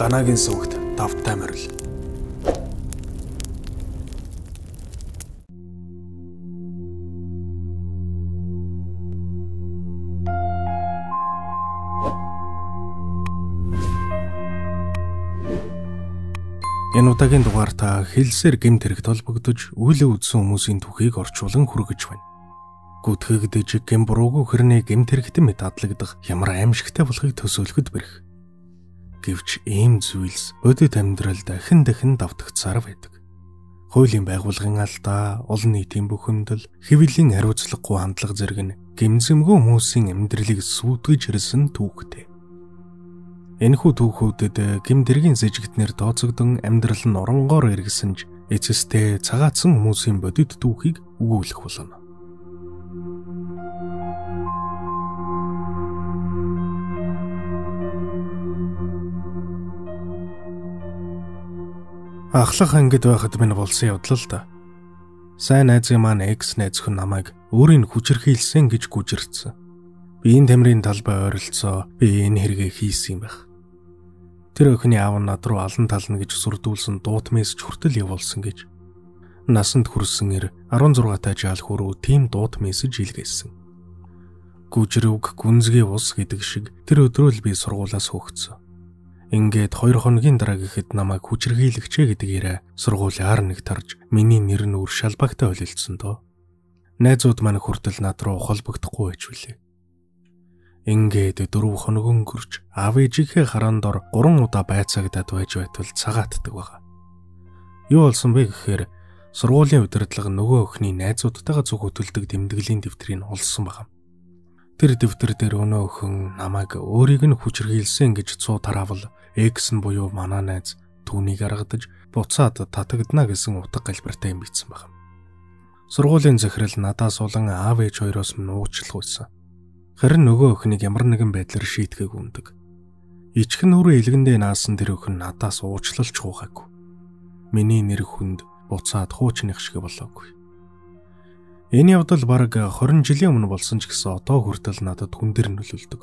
Ганагийн сувагт давттай морил. Энэ удаагийн дугаартаа хэлсээр гэмт хэрэг толбогдож үүлээ үдсэн хүмүүсийн түүхийг орчуулан хүргэж байна. Гүтгэгдэж гэм буруугүй хэрний гэмт хэрэгтэн мэт адлагдах ямар аимшигтай болохыг төсөөлөхөд бэрх. Гэвч ийм зүйлс бодит амьдралд дахин дахин давтагцсаар байдаг. Хуулийн байгууллагын алдаа, олон нийтийн бухимдал, хэвлэлийн хариуцлагагүй хандлага зэрэг нь гэмзэмгүй хүмүүсийн амьдралыг сүйтгэж ирсэн түүхтэй. Энэхүү түүхүүдэд гэмт хэргийн сэжигтнэр тооцогдон амьдрал нь оронгоор эргэсэн ч эцэстээ цагаатсан хүмүүсийн бодит түүхийг өгүүлэх болно. Ахлах ангид байхад минь болсон явдал л да. Сайн найзын маань экс найз хүн намайг өөрийг хүчирхийлсэн гэж гүжирдсэн. Би энэ тамирын талбай ойролцоо би энэ хэрэгээ хийсэн юм байх. Тэр охины аав нь над руу алан тална гэж сүрдүүлсэн дуут мессеж хүртэл явуулсан гэж. Насанд хүрсэн эр 16 та жаал хөрөө тийм дуут мессеж илгээсэн. Гүжрүүг гүнзгий ус гэдэг шиг тэр өдрөө л би сургуулаас хөөгцсөн. Ингээд 2 хоногийн дараа гэхэд намайг хүчирхийлэгчээ гэдэг яриа сургуулиар нэг тарж миний нэр нь үр шалбагтай холилдсон доо. Найзууд маань хүртэл над руу холбогдохгүй байж билээ. Ингээд 4 хоног өнгөрч аав ээжийнхээ хараан дор 3 удаа байцаагдаад байж байтал цагаатдаг байгаа. Юу болсон бэ гэхээр сургуулийн удирдлага нөгөө охины найзуудтайгаа зүг хөтөлдөг тэмдэглэлийн дэвтрийг олсон байгаа. Тэр дэвтэр дээр өнөө охин намайг өөрийг нь хүчирхийлсэн гэж цуу тараавал экс нь буюу манай найз түүнийг аргадаж буцаад татагдана гэсэн утга галбиртай юм бичсэн байна. Сургуулийн захирал надаас улан аав ээж хоёроос минь уучлах байсан. Харин нөгөө охиныг ямар нэгэн байдлаар шийтгээг үндэг. Ичхэн нүрээ илгэндээ наасан тэр охин надаас уучлалч хуугаагүй. Миний нэр хүнд буцаад хуучных шиг болоогүй. Энэ явдал бараг 20 жилийн өмнө болсон ч гэсэн одоо хүртэл надад хүн дээр нөлөөлдөг.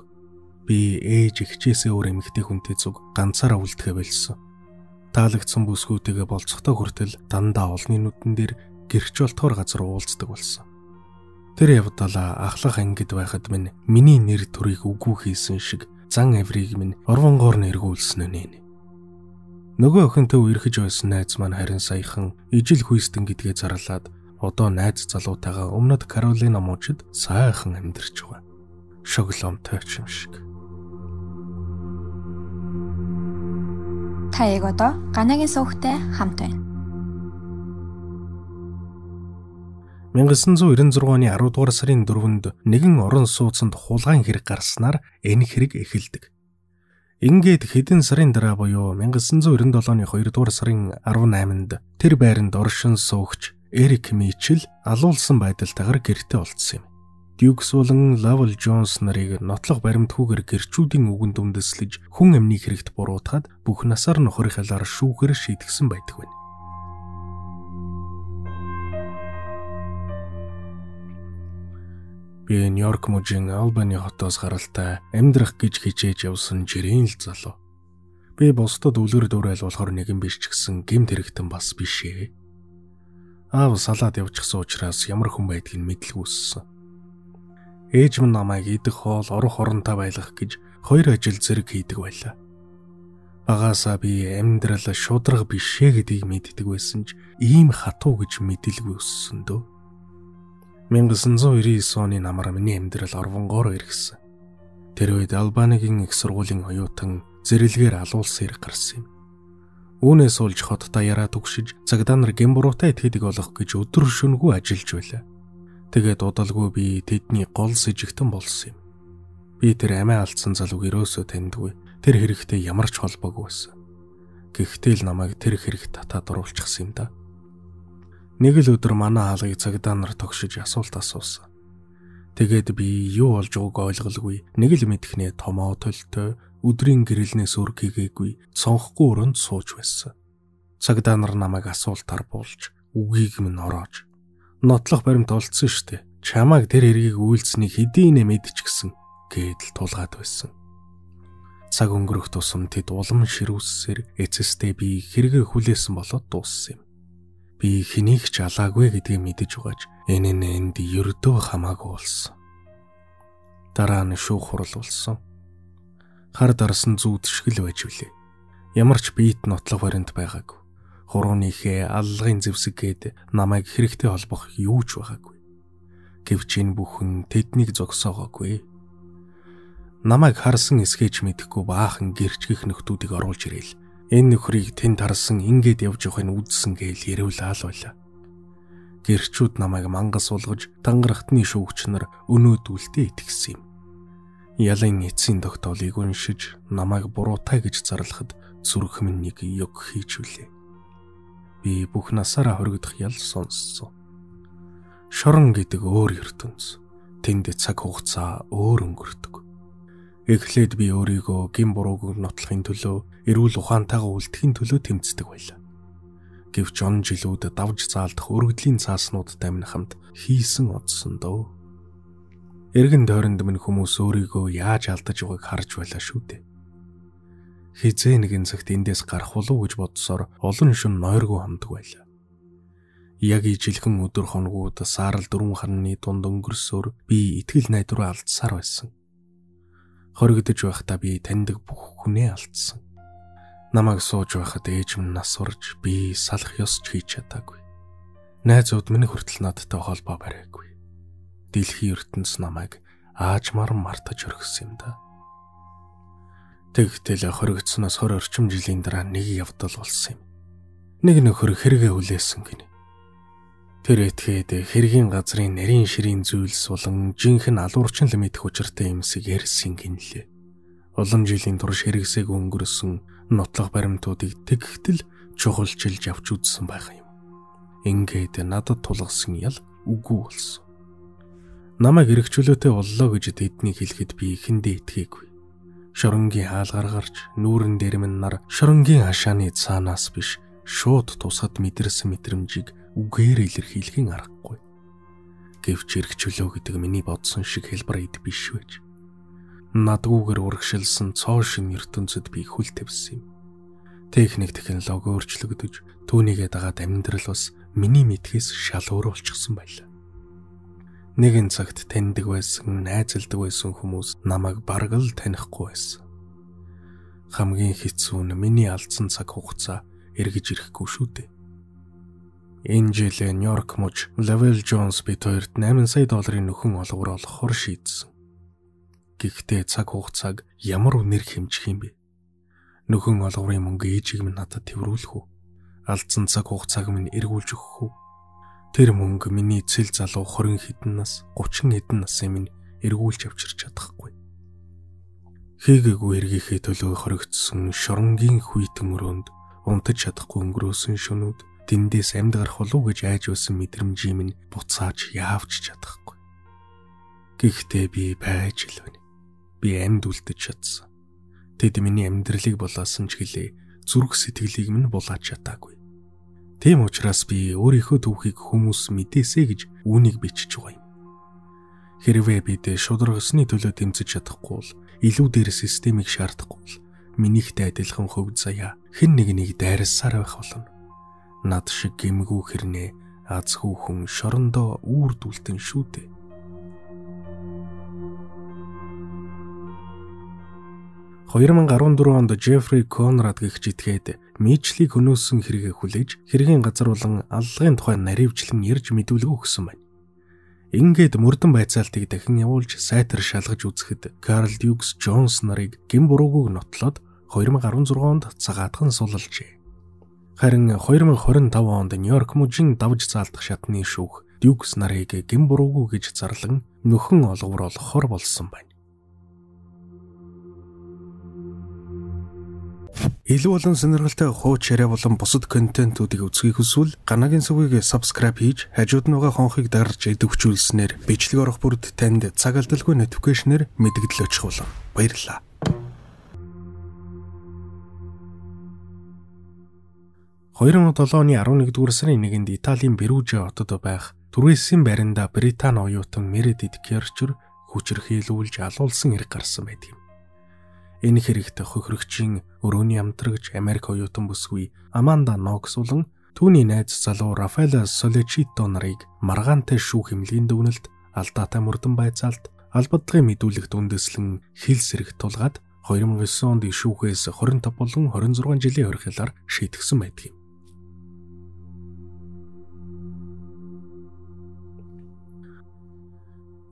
Би ээж эгчээсээ өөр эмэгтэй хүнтэй зүг ганцаараа үлдэхэ болсон. Таалагдсан бүсгүйтэйгээ болцохдоо хүртэл дандаа олонний нүдэн дээр гэрч болтгоор газар уулздаг болсон. Тэр явдал ахлах ангид байхад минь миний нэр төрийг үгүй хийсэн шиг зан авирыг минь орвонгоор нэргүүлсэн нэ. Нөгөө охинтой үерхэж байсан найз маань харин саяхан ижил хүйстэн гэдгээ зарлаад одоо найз залуутайгаа өмнөд Каролина мужид сайхан амьдарч байгаа. Шоглоомтой ч юм шиг. Та яг одоо Ганагийн сувагтай хамт байна. 1996 оны 10 дугаар сарын 4-нд нэгэн орон сууцанд хулгайн хэрэг гарснаар энэ хэрэг эхэлдэг. Ингээд хэдэн сарын дараа буюу 1997 оны 2 дугаар сарын 18-нд тэр байранд оршин суугч Эрик Мичел алуулсан байдалтайгаар гэртээ олдсон юм. Дюкс болон Лавел Джонс нарыг нотлох баримтгүйгээр гэрчүүдийн үгэнд үндэслэж хүн амны хэрэгт буруутгаад бүх насаар нохрын халаар шүүхээр шийтгсэн байдаг байна. Би Нью-Йорк мужийн Албаны хотоос гаралтай амьдрах гэж хичээж явсан жирийн л залуу. Би бусдад үлгэр дуурайл болохоор нэгэн биш ч гэсэн гэмт хэрэгтэн бас биш ээ. Аав салаад явчихсан учраас ямар хүн байдгийг мэдлгүй өссөн. Ээж минь намайг идэх хоол, орох оронтой байлгах гэж хоёр ажил зэрэг хийдэг байлаа. Багаасаа би амьдрал шударга биш ээ гэдгийг мэддэг байсан ч ийм хатуу гэж мэдэлгүй өссөн дөө. 1999 оны намар миний амьдрал орвонгоор эргэсэн. Тэр үед Албанигийн их сургуулийн оюутан зэрлэгээр алуулсан хэрэг гарсан юм. Үүнээс болж хот даяараа түгшиж цагдаа нар гэм буруутай этгээдэг олох гэж өдөр шөнөгүй ажиллаж байлаа. Тэгээд удалгүй би тэдний гол сэжигтэн болсон юм. Би тэр амиа алдсан залууг ерөөсөө таньдгүй. Тэр хэрэгтэй ямар ч холбоогүй байсан. Гэхдээ л намайг тэр хэрэг татаад оруулчихсан юм да. Нэг л өдөр манай хаалгыг цагдаа нар тогшиж асуулт асуусан. Тэгээд би юу болж байгааг ойлголгүй. Нэг л мэдхнээ томоо толтой өдрийн гэрэлнээс өөр гээгээгүй цонхгүй өрөөнд сууж байсан. Цагдаа нар намайг асуултаар буулж үгийг минь ороож нотлох баримт олдсон штэ. Чамааг тэр хэргийг үйлдсэнийг хэдийнэ мэдчихсэн гэдэл тулгаад байсан. Цаг өнгөрөх тусам тэд улам ширүүссээр эцэстээ би хэрэгээ хүлээсэн болоод дууссан юм. Би хэнийг ч алаагүй гэдгийг мэдэж байгаач энэ нь энд ердөө хамаагүй болсон. Дараа нь шүүх хурал болсон. Хар дарсан зүүд шиг л байж билээ. Ямар ч биет нотлох баримт байгаагүй. Хурууныхээ аллагын зэвсэг гээд намайг хэрэгтэй холбох юу ч байгаагүй. Гэвч энэ бүхэн тэднийг зогсоогоогүй. Намайг харсан эсгэж мэдэхгүй баахан гэрчгэх нөхдүүдийг оруулж ирээл. Энэ нөхрийг тэнд харсан ингээд явж явахыг үзсэн гээл яриулаа л байлаа. Гэрчүүд намайг мангас суулгаж тангарахтны шүүгч нар өнөөдүүлдэ итгэсэн юм. Ялын эцсийн тогтоолыг уншиж намайг буруутай гэж зарлахад зүрх минь нэг юг хийж үлээ. Би бүх насаараа хоригдох ял сонссон. Шорон гэдэг өөр ертөнц. Тэнд цаг хугацаа өөр өнгөрдөг. Эхлээд би өөрийгөө гин бурууг нотлохын төлөө эрүүл ухаантайгаа үлдэхин төлөө тэмцдэг байлаа. Гэвч он жилүүд давж заалдах өргөдлийн цааснуудтай минь хамт хийсэн одсон дөө. Эргэн тойронд минь хүмүүс өөрийгөө яаж алдаж байгааг харж байлаа шүү дээ. Хизээ нэгэн цагт эндээс гарах болов гэж бодсоор олон шөнө нойргүй хамдаг байлаа. Яг ижилхэн өдөр хоногуд саарал дөрвөн харны дунд өнгөрсөөр би итгэл найдвараа алдсаар байсан. Хоригдож байхдаа би таньдаг бүх хүнээ алдсан. Намайг сууж байхад ээж минь нас урж би салах ёс ч хийж чадаагүй. Найзууд минь хүртэл надтай холбоо бариагүй. Дэлхийн ертөнц намайг аажмаар мартаж орхисон юм да. Тэгтэл хоригдсоноос 20 орчим жилийн дараа нэг явдал болсон юм. Нэг нөхөр хэрэгээ хүлээсэн гинэ. Тэр этгээд хэргийн газрын нарийн ширийн зүйлс болон жинхэнэ алуурчин л мэдэх учиртай юмсыг ярьсан гинлээ. Олон жилийн турш хэрэгсээг өнгөрсөн нотлох баримтуудыг тэгтэл чухалчилж авч үзсэн байх юм. Ингээд надад тулгасан ял үгүй болсон. Намайг эрх чөлөөтэй боллоо гэж тэднийг хэлэхэд би эхэндээ итгээгүй. Шоронгийн хаалгаар гарч нүүрэн дээр минь нар шоронгийн хашааны цаанаас биш шууд тусад мэдэрсэн мэдрэмжийг үгээр илэрхийлэхин аргагүй. Гэвч эрх чөлөө гэдэг миний бодсон шиг хэлбэр эд биш байж. Надгүйгээр урагшилсан цоо шин ертөнцид би хөл тавьсан юм. Техник технологи өөрчлөгдөж түүнийгээ дагаад амьдрал бас миний мэдхээс шал өөр болчихсон байлаа. Нэгэн цагт таньдаг байсан, найзалдаг байсан хүмүүс намайг бараг л танихгүй байсан. Хамгийн хэцүү нь миний алдсан цаг хугацаа эргэж ирэхгүй шүү дээ. Энэ жил Нью-Йорк муж Лавел Джонс бид хоёрт 8 сая долларын нөхөн олговор олгохоор шийдсэн. Гэхдээ цаг хугацааг ямар үнээр хэмжих юм бэ? Нөхөн олговрын мөнгө ээжийг минь надад тэрвэрлэх үү? Алдсан цаг хугацааг минь эргүүлж өгөх үү? Тэр мөнгө миний цэл залуу 20 хэдэн нас, 30 хэдэн насын минь эргүүлж авчирч чадахгүй. Хийгээгүй эргийнхээ төлөө хоригдсон шоронгийн хүйтэн өрөөнд унтаж чадахгүй өнгөрөөсөн шөнүүд тэндээс амьд гарах болов уу гэж айж байсан мэдрэмжийн минь буцааж яавч чадахгүй. Гэхдээ би байж л байна. Би амьд үлдэж чадсан. Тэд миний амьдралыг булаасан ч гэлээ зүрх сэтгэлийг минь булааж чадаагүй. Тийм учраас би өөрийнхөө түүхийг хүмүүс мэдээсэй гэж үүнийг бичиж байгаа юм. Хэрвээ бид шударга ёсны төлөө тэмцэж чадахгүй бол илүү дээр системийг шаардахгүй бол минийхтэй адилхан хувь заяа хэн нэгнийг дайрсаар байх болно. Над шиг гэмгүй хэрнээ азгүй хүн шорондоо үүрдүүлтэн шүү дээ. 2014 онд Джеффри Конрад гэх житгээд Мичлийг хөнөөсөн хэрэгээ хүлээж хэргийн газар болон аллагын тухай наривчлан ярьж мэдүүлэг өгсөн байна. Ингээд мөрдөн байцаалтыг дахин явуулж сайтар шалгаж үзэхэд Карл Дюкс Джонс нарыг гэм буруугүйг нотлоод 2016 онд цагаатхан сулалжээ. Харин 2025 онд Нью-Йорк мужийн давж заалдах шатны шүүх Дюкс нарыг гэм буруугүй гэж зарлан нөхөн олговор олгохоор болсон байна. Илүү олон сонирхолтой хууч яриа болон бусад контентуудыг үзэхийг хүсвэл Ганагийн сүгийг subscribe хийж хажууд нь байгаа хонхыг дарж идэвхжүүлснээр бичлэг орох бүрд танд цаг алдалгүй notification-ээр мэдэгдэл очих болно. Баярлалаа. 2007 оны 11-р сарын 1-нд Италийн Перужа хотод байх түрээсийн бариндаа Британи оюутан Мередит Керчер хүчирхийлүүлж алуулсан хэрэг гарсан байдаг юм. Энэ хэрэгт хохирогчийн өрөөний амтрагч Америк оюутан бүсгүй Аманда Нокс болон түүний найз залуу Рафаэль Солечито нарыг маргаантай шүүх эмнэлгийн дүгнэлт, алдаатай мөрдөн байцаалт, албадлагын мэдүүлэгт үндэслэн хил сэрэг тулгаад 2009 онд шүүхээс 25 болон 26 жилийн хоригхлаар шийтгсэн байдаг юм.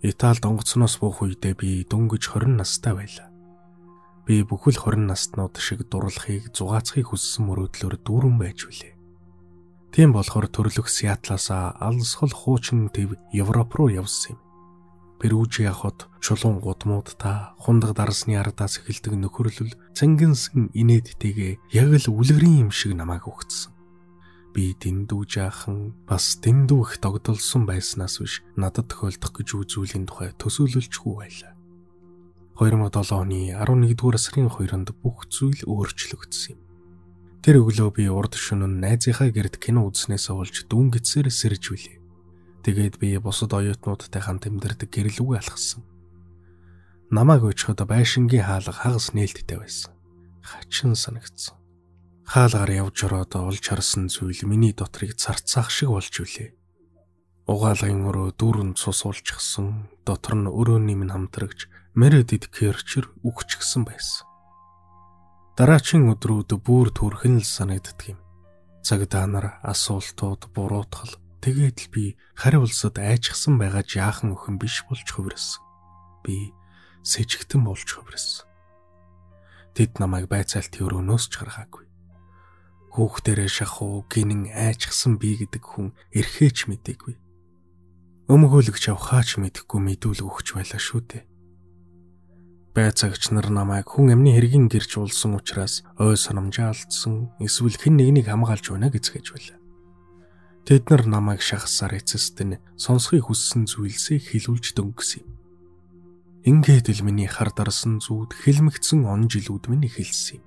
Италид онгоцноос буух үедээ би дөнгөж 20 настай байлаа. Би бүхэл 20 наснууд шиг дурлахыг, зугаацахыг хүссэн мөрөөдлөөр дүүрэн байж билээ. Тийм болохоор төрлөх Сиатлаас алсгал хуучин төв Европ руу явсан юм. Перүжиа хот, чулуун гудмууд та хундаг дарсны ардаас эхэлдэг нөхөрлөл цэнгэнсэн инээдтэйгээ яг л үлгэрийн юм шиг намайг өгцсөн. Би дэндүү жаахан бас дэндүү их догдолсон байснаас биш надад тохиолдох гэж үзүүлийн тухай төсөөлөлчгүй байлаа. 2007 оны 11-р сарын 2-нд бүх зүйл өөрчлөгдсөн юм. Тэр өглөө би урд шөнө нь найзынхаа гэрт кино үзснээсээ болж дүүнгэтсээр сэрж билээ. Тэгээд би бусад оюутнуудтай хамт амьдардаг гэрэл рүү алхсан. Намайг очиход байшингийн хаалга хагас нээлттэй байсан. Хачин санагдсан. Хаалгаар явж ороод олж харсан зүйл миний дотрыг царцаах шиг болж билээ. Угаалгын өрөө дүүрэн цус уулчихсан, дотор нь өрөөний минь хамтрагч Meredith Kercher үхчихсэн байсан. Дараагийн өдрүүд бүр төрхөн л санагддаг юм. Цагдаа нар, асуултууд, буруутгал, тэгээд л би хари улсад айчихсан байгаа жаахан өхөн биш болж хувирсан. Би сэжигтэн болж хувирсан. Тэд намайг байцаалтын өрөөнөөс ч гаргаагүй. Хүүхдэрээ шахуу гинэн айчихсан би гэдэг хүн эрхээч мдээгүй. Өмгөөлөгч авхаач мэдэхгүй мэдүүлэг өгч байлаа шүү дээ. Байцаагч нар намайг хүн амны хэргийн гэрч уулсан учраас ой санамжаа алдсан эсвэл хэн нэгнийг хамгаалж байна гэцгээж байлаа. Тэд нар намайг шахасаар эцэст нь сонсохыг хүссэн зүйлсээ хэлүүлж дөнгөсөн юм. Ингээд л миний хар дарсан зүуд хэлмэгдсэн он жилүүд минь эхэлсэн юм.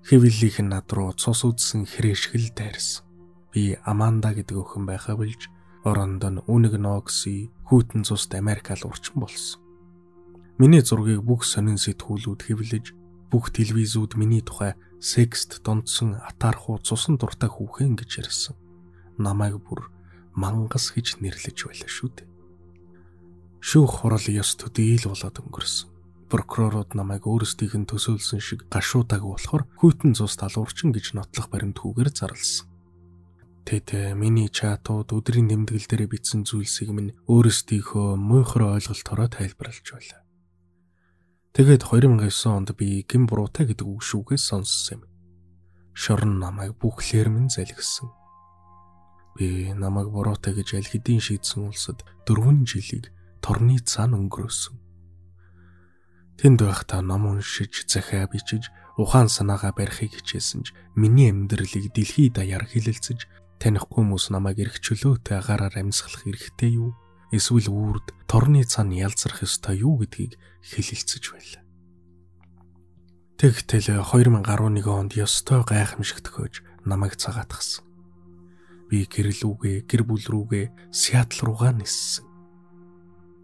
Хэвлэлийнх нь над руу цус үзсэн хэрэшгэл дайрсан. Би Аманда гэдэг охин байхаа болж оронд нь Үнэг Нокси хүйтэн цуст Америкал урчин болсон. Миний зургийг бүх сонин сэтгүүлүүд хэвлэж, бүх телевизүүд миний тухай секст донцсон атаархуу цусан дуртай хүүхэн гэж ярьсан. Намайг бүр мангас гэж нэрлэж байлаа шүү дээ. Шүүх хурал ёс төдийл болоод өнгөрсөн. Прокурорууд намайг өөрсдийнх нь төсөөлсөн шиг гашуудаг болохоор хүйтэн цус талуурчин гэж нотлох баримтгүйгээр зарласан. Тэд миний чатууд өдрийн тэмдэглэл дээр бичсэн зүйлсийг минь өөрсдийнхөө муухай ойлголтоороо тайлбарлаж байлаа. Тэгээд 2009 онд би гэм буруутай гэдэг үг шүүгээс сонссон юм. Шорон намайг бүхлээр минь залгисан. Би намайг буруутай гэж аль хэдийн шийдсэн улсад 4 жилийг торны цаана өнгөрөөсөн. Тэнд байхдаа ном уншиж, захиа бичиж, ухаан санаагаа барихыг хичээсэн ч миний амьдралыг дэлхий даяар хилэлцэж, танихгүй хүмүүс намайг эрх чөлөөтэй агаараар амьсгалах эрхтэй юу? Эсвэл үрд торны цаана ялзрах ёстой юу гэдгийг хилэлцэж байлаа. Тэгтэл 2011 онд ёстой гайхамшиг төхөөж намайг цагаатгасан. Би гэрэл рүүгээ, гэр бүл рүүгээ, Сиэтл руугаа ниссэн.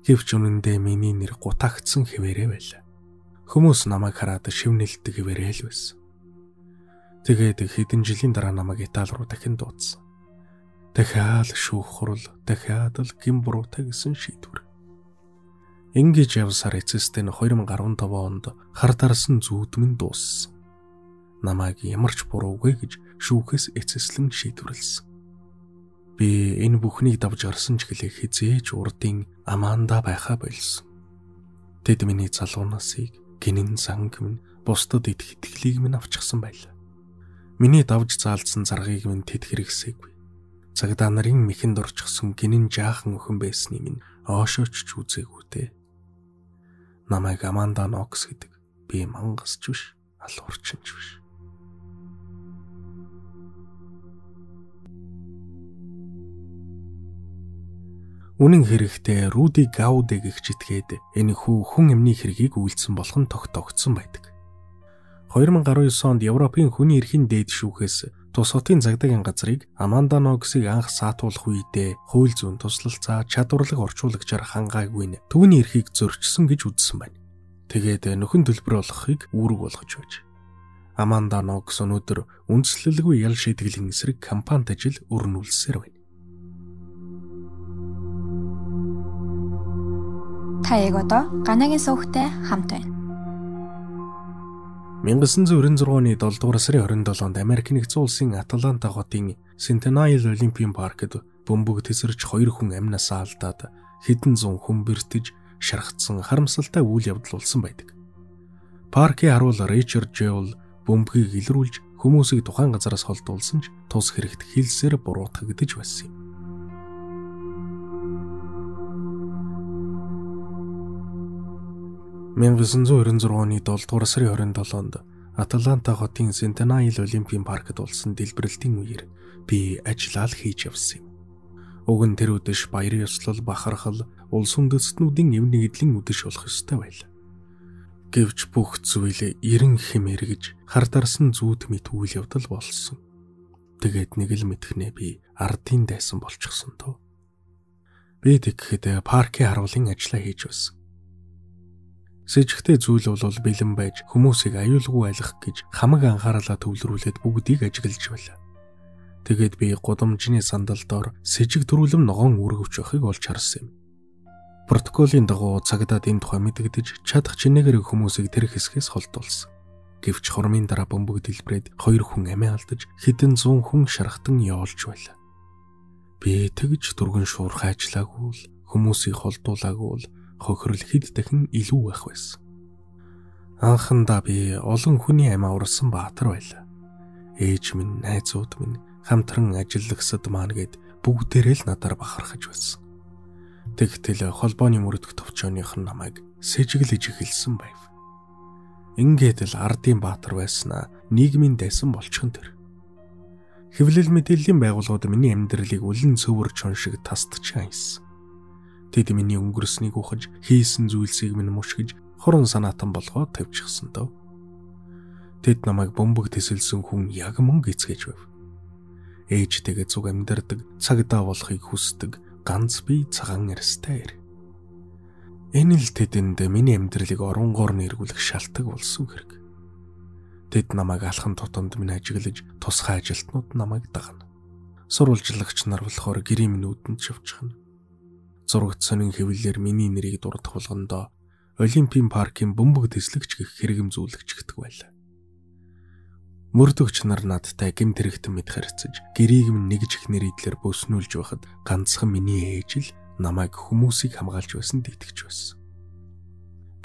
Гэвч үнэндээ миний нэр гутаагцсан хэвээрээ байлаа. Хүмүүс намайг хараад шивнэлдэг хэвээрээ л байсан. Тэгээд хэдэн жилийн дараа намайг Итали руу дахин дуудсан. Дахиад шүүх хурал, дахиад л гэм буруутай гэсэн шийдвэр. Ингэж явсаар эцэст нь 2015 онд хар дарсан зүүд минь дууссан. Намайг ямар ч буруугүй гэж шүүхээс эцэслэн шийдвэрлсэн. Би энэ бүхнийг давж гарсан ч гэлээ хизээж урдын Аманда байхаа болсон. Тэд миний залуу насыг, гинэн занг минь, бусдад идэх итгэлийг минь авчихсан байлаа. Миний давж заалдсан заргыг минь тэд хэрэгсээгүй. Цагдаа нарын мэхэнд орчихсон гинэн жаахан охин байсны минь оошооч ч үзээгүй дээ. Намайг Аманда Нокс гэдэг. Би мангас ч биш, алуурчин ч биш. Үнэн хэрэгтээ Руди Гауде гэгч итгээд энэ хүү хүн амны хэргийг үйлдсэн болох нь тогтоогдсон байдаг. 2019 онд Европын хүний эрхийн дээд шүүхээс тус хотын цагдаагийн газрыг Аманда Ноксыг анх саатуулах үедээ хууль зүйн туслалцаа чадварлаг орчуулагчаар хангаагүй нь түүний эрхийг зөрчсөн гэж үзсэн байна. Тэгээд нөхөн төлбөр олгохыг үүрэг болгож байж. Аманда Нокс өнөөдөр үндслэлгүй ял шийтгэлийн эсрэг кампанит ажил өрнүүлсээр байна. Та яг одоо Ганагийн сувгтай хамт байна. 1996 оны 7 дугаар сарын 27-нд Америк нэгдсэн улсын Атланта хотын Centennial Олимпийн паркд бөмбөг тесэрч 2 хүн амнасаа алдаад хэдэн зуун хүн бэртэж шархацсан харамсалтай үйл явдал болсон байдаг. Паркийн харуул Ричард Жеул бөмбөгийг илрүүлж хүмүүсийг тухайн газараас холдуулсан ч тус хэрэгт хэлсээр буруутгагдаж байсан юм. 1996 оны 7 дугаар сарын 27-нд Атланта хотын Centennial Олимпийн паркт болсон дэлбэрэлтийн үеэр би ажиллаа л хийж явсан юм. Уг нь тэр үдэш баярын ёслол, бахархал, улс үндэстнүүдийн эв нэгдлийн үдэш болох ёстой байлаа. Гэвч бүх зүйл эрен хэм эргэж хар дарсан зүүд мэт үйл явдал болсон. Тэгээд нэг л мэдхнээ би ардын дайсан болчихсон тоо. Би тэгэхэд паркийн харуулын ажлаа хийж байсан. Сэжигтэй зүйл бол бэлэн байж хүмүүсийг аюулгүй айлгах гэж хамаг анхаарлаа төвлөрүүлээд бүгдийг ажиглаж байлаа. Тэгээд би гудамжны сандал доор сэжиг төрүүлэм ногоон үргэвч байхыг олж харсан юм. Протоколын дагуу цагдаад энэ тухай мэдэгдэж чадах чинээгээр хүмүүсийг тэр хэсгээс холдуулсан. Гэвч хурмын дараа бөмбөг дэлбэрээд 2 хүн амиа алдаж хэдэн зуун хүн шархтан явуулж байлаа. Би тэгж түргэн шуурхай ажиллаагүй л хүмүүсийг холдуулаагүй л хохирол хэд дахин илүү байх байсан. Анхандаа би олон хүний амиа урсан баатар байлаа. Ээж минь, найзууд минь, хамтран ажиллагсад маань гэд бүгдээрээ л надаар бахархаж байсан. Тэгтэл холбооны мөрөдөх товчооных нь намайг сэжиглэж эхэлсэн байв. Ингээд л ардын баатар байснаа нийгмийн дайсан болчихон тэр. Хэвлэл мэдээллийн байгууллагууд миний амьдралыг үлэн цөвөр чон шиг тасдчих айсан. Тэд миний өнгөрснийг ухаж, хийсэн зүйлсийг минь мушгиж, хуран санаатан болгоод тавьчихсан дөө. Тэд намайг бөмбөг тэсэлсэн хүн яг мөн гисгэж байв. Ээжтэйгээ зүг амьдардаг, цагдаа болохыг хүсдэг ганц би цагаан арьстай эр. Энэ л тэдэнд миний амьдралыг оронгоор нэргүүлэх шалтгаан болсон хэрэг. Тэд намайг алхан тутамд минь ажиглаж, тусгай ажилтнууд намайг дагна. Сурвалжлагч нар болохоор гэрийн минь үүдэнд шавчихна. Зурагт сонин хэвлэлээр миний нэрийг дурдах болгондоо Олимпийн паркийн бөмбөг тэслэгч гэх хэрэгэм зүүлэгчгдэг байлаа. Мөрдөгч нар надтай гэмт хэрэгтэн мэд харьцаж, гэрийг минь нэг чихнэр идлэр бөснүүлж байхад ганцхан миний ээж л намайг хүмүүсийг хамгаалж байсанд итгэж байсан.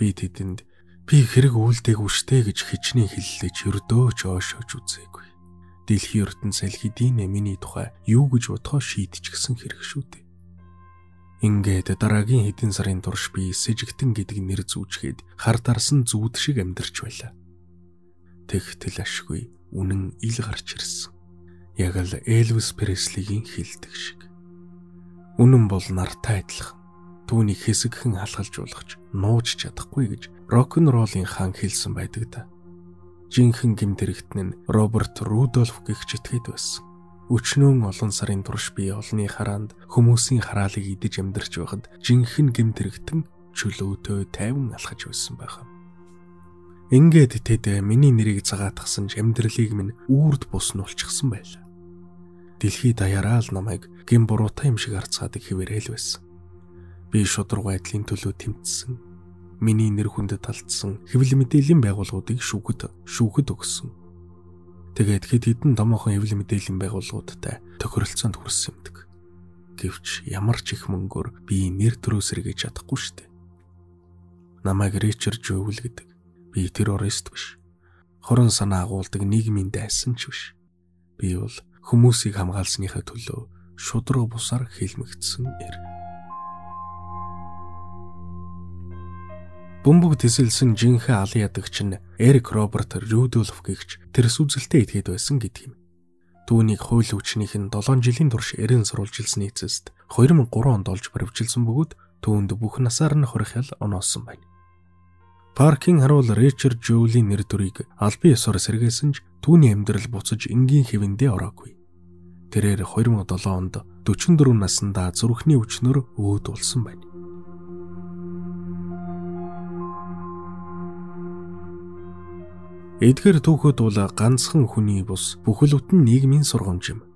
Би тэдэнд би хэрэг үйлдээгүй штэ гэж хичнээн хэллээж ердөө ч ойшоож үзээгүй. Дэлхийн ертөнц аль хэдийн миний тухай юу гэж бодохоо шийдчихсэн хэрэг шүү дээ. Ингээд дараагийн хэдэн сарын турш би сэжигтэн гэдэг нэр зүүчгээд хар дарсан зүүд шиг амьдарч байлаа. Тэгтэл ашгүй үнэн ил гарч ирсэн. Яг л Элвис Преслигийн хэлдэг шиг. Үнэн бол нартай адилхан. Түүнийг хэсэгхэн алхалжуулах нууж чадахгүй гэж рок-н-роллын хаан хэлсэн байдаг да. Жинхэнэ гэмт хэрэгтэн нь Роберт Рудольф гэгч этгээд байсан. Өчнөөн олон сарын турш би олонний хараанд хүмүүсийн хараалыг идэж амьдарч байхад жинхэнэ гэмт хэрэгтэн чөлөөтэй тайван алхаж байсан байх. Ингээд тэд миний нэрийг цагаатгасан ч амьдралыг минь үрд буснуулчихсан байлаа. Дэлхий даяараа л намайг гэм буруутай юм шиг харцгаадаг хэвээрээ л байсан. Би шударга байдлын төлөө тэмцсэн. Миний нэр хүндэд алдсан хэвлэл мэдээллийн байгууллагуудыг шүүхэд өгсөн. Тэгээд хэд хэдэн томоохон хэвлэл мэдээллийн байгууллагуудтай тохиролцоонд хүрсэн юмдаг. Гэвч ямар ч их мөнгөөр би нэр төрөө сэргээж чадахгүй шүү дээ. Намайг Ричард Жөвэл гэдэг. Би террорист биш. Хорон санаа агуулдаг нийгмийн дайсан ч биш. Би бол хүмүүсийг хамгаалсныхаа төлөө шударга бусаар хилмигдсэн эр. Бөмбөг тэсэлсэн жинхэнэ алан ядагч нь Эрик Роберт Рудольф гэгч тэрс үзэлтэй этгээд байсан гэдэг юм. Түүнийг хууль хүчнийх нь 7 жилийн турш эрен сурвалжилсны эцэст 2003 онд олж баривчилсан бөгөөд түүнд бүх насаар нь хорих ял оноосон байна. Паркийн харуул Ричард Жоулийн нэр төрийг албан ёсоор сэргээсэн ч түүний амьдрал буцаж энгийн хэвэндээ ороогүй. Тэрээр 2007 онд 44 наснда зүрхний өвчнөр өөд болсон байна. Эдгээр түүхүүд бол ганцхан хүний бус бүхэл бүтэн нийгмийн сургамж юм.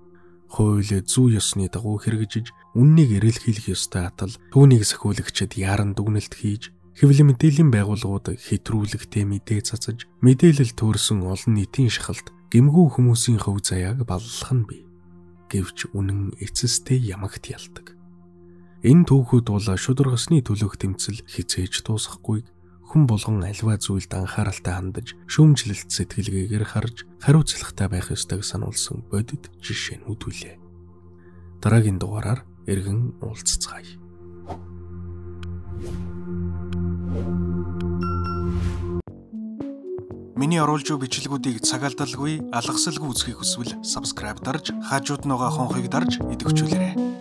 Хууль зүй ёсны дагуу хэрэгжиж, үннийг эрэлхийлэх ёстой атал түүнийг сахиулагчид яаран дүгнэлт хийж, хэвлэл мэдээллийн байгууллагууд хэтрүүлэгтэй мэдээ цацаж, мэдээлэл төөрсөн олон нийтийн шахалт гэмгүй хүмүүсийн хувь заяаг баллах нь бий. Гэвч үнэн эцэстээ ямагт ялдаг. Энэ түүхүүд бол шударгасны төлөөх тэмцэл хизээж дуусахгүй хүн болгон альва зүйлд анхааралтай хандаж, шүүмжлэлт сэтгэлгээгээр харж, хариуцлагатай байх ёстойг сануулсан бодит жишээнүүд үлээ. Дараагийн дугаараар эргэн уулзцгаая. Миний оруулж буй бичлэгүүдийг цаг алдалгүй, алгасалгүй үзэхийг хүсвэл subscribe дарж, хажууд нь байгаа хонхыг дарж идэвхжүүлээрэй.